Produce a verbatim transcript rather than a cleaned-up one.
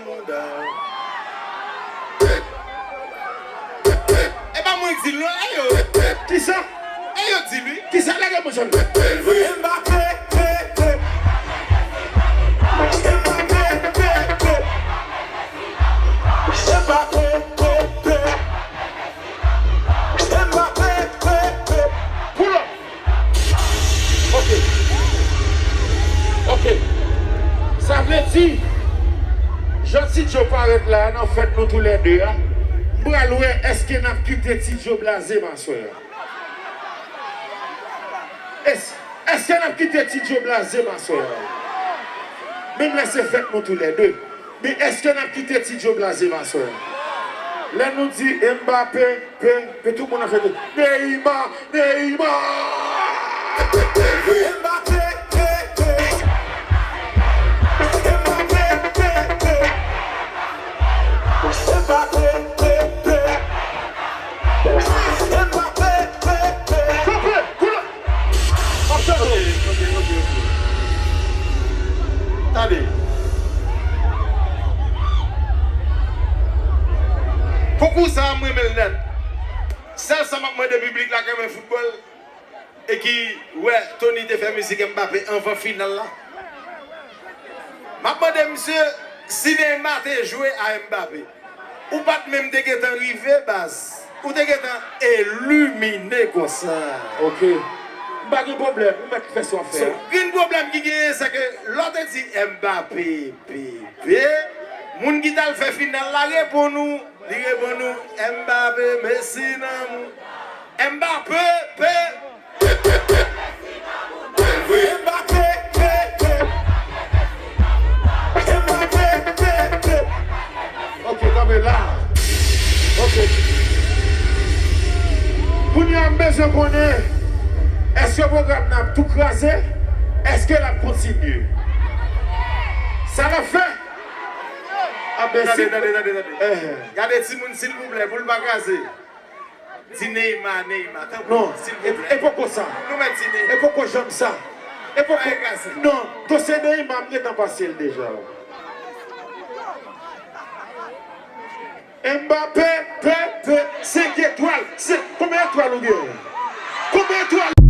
E pa mwen k di l non, e yo. Kisa? E yo di l wi. Kisa? Lage mwen jwenn. Mbappe, pe, pe. Mbappe, pe, pe. Mbappe, pe, pe. Mbappe, pe, pe. Pull up. Ok. Ok. Sa vle di, jan Ti Djo parèt la a nan fèt nou toulède a, m pral wè èske n ap kite Ti Djo blaze m aswè a. Es-, èske n ap kite Ti Djo blaze m aswè a? Menm lè se fèt nou toulède. Men èske n ap kite Ti Djo blaze m aswè a? Lè nou di Mbappe, pe, pe, tout moun ap fè Neymar, Neymar! Mbappe, pe, pe. Mbappe, pe, pe. Mbappe, pe, pe. Mbappe, pe, pe. Kanpe, koule. Ok, ok, ok, ok. Tande. Konkou sa a, m renmen l nèt. Sèl sa m ap mande piblik la ki renmen foutbòl e ki wè Tony te fè mizik Mbappe anvan final la. M ap mande misye si Neymar te jwe a Mbappe. Ou pa t menm te gentan rive, baz. Ou te gentan elimine konsa. Ok. M pa gen pwoblèm. Ou mèt fè sa w ap fè So, a. Grenn pwoblèm ki genyen, se ke lè w te di Mbappe, pe, pe, moun ki t al fè final la reponn ou, li reponn ou, Mbappe, Messi nan mou. Mbappe, pe, Mbappe, pe, pe. Mbappe, pe, pe. Ok, kanpe la. Ok. Kounye a, m bezwen konnen, èske pwogram nan ap tou kraze? Èske l ap kontinye? Sa l ap fè? A, men Tande, si tande, tande, tande. Eh. Gade timoun, silvouplè, pou l pa kraze. Di Neymar, Neymar, tanpri, Non, e, silvouplè. E poko sa. Nou mèt di Neymar. E poko janm sa. E poko. Pa kraze. Non, dosye Neymar, m gentan pase l deja. Mbappe, pe, pe, senk etwal. Se, konbyen etwal ou gen? Konbyen etwal?